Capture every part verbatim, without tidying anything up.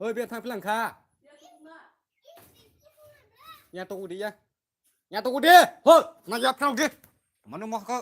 Hoi, biya thang philang kha. Ya to udi ya. Ya to udi. Hoi, na ya thang udi. Manu mo ko.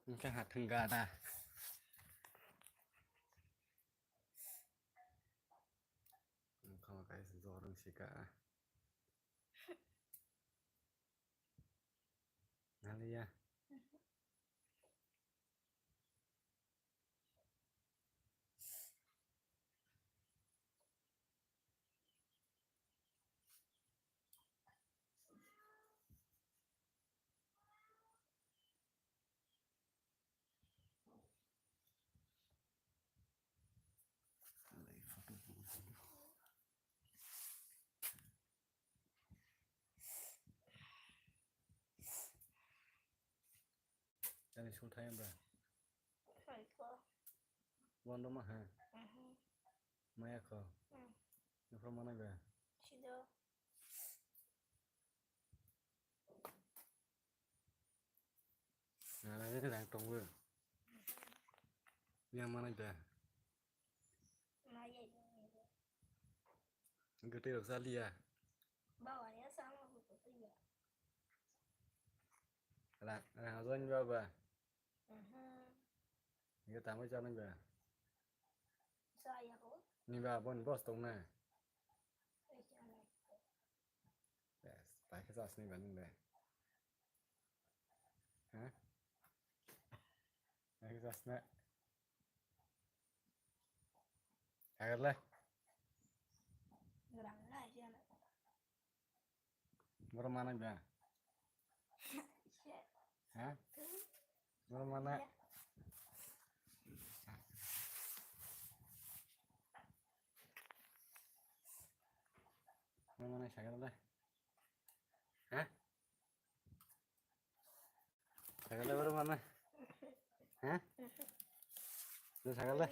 Engkha ha thwng gana. Engkha ma kaisa jorwng sika. Naliya. Tani sung thai ba? Thai ko. Bondo ma ha? Mhm. Maya ko? Mm. Nokro manai ba? Sido. Nara rang tongo. Yang manai ba? Maya yang. Gete rok saliya. Bawa ya sama buku tu ya. Rang, rang ajo ni baba. Mhm. Nge tamo chana ba? Saya ko. Ni ba bon boss tong na. Yes, pai ka sas ni ba ni ba. Ha? Pai ka sas na. Agar le. Gerang lah, siya na. Boro manai ba? Ha? Boro manai. Boro manai sagala le. Ha? Sagala boro manai. Ha? Sagala.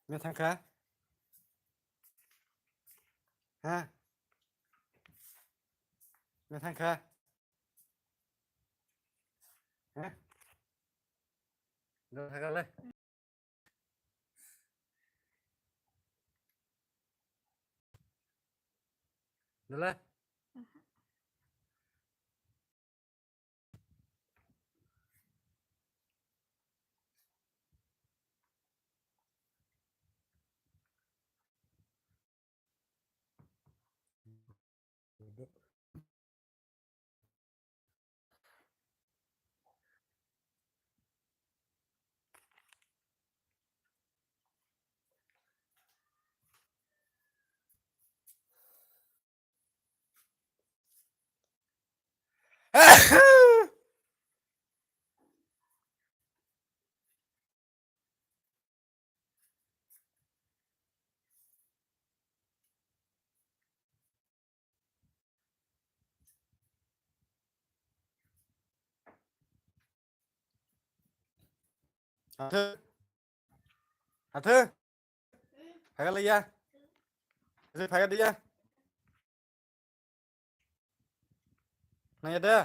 Mia thangkha? Ha? Mia thangkha? Ha? Mia thangkha le? Dala? Athe. Athe. Phaikha laiya. Athe phaikha diya. Naiya de.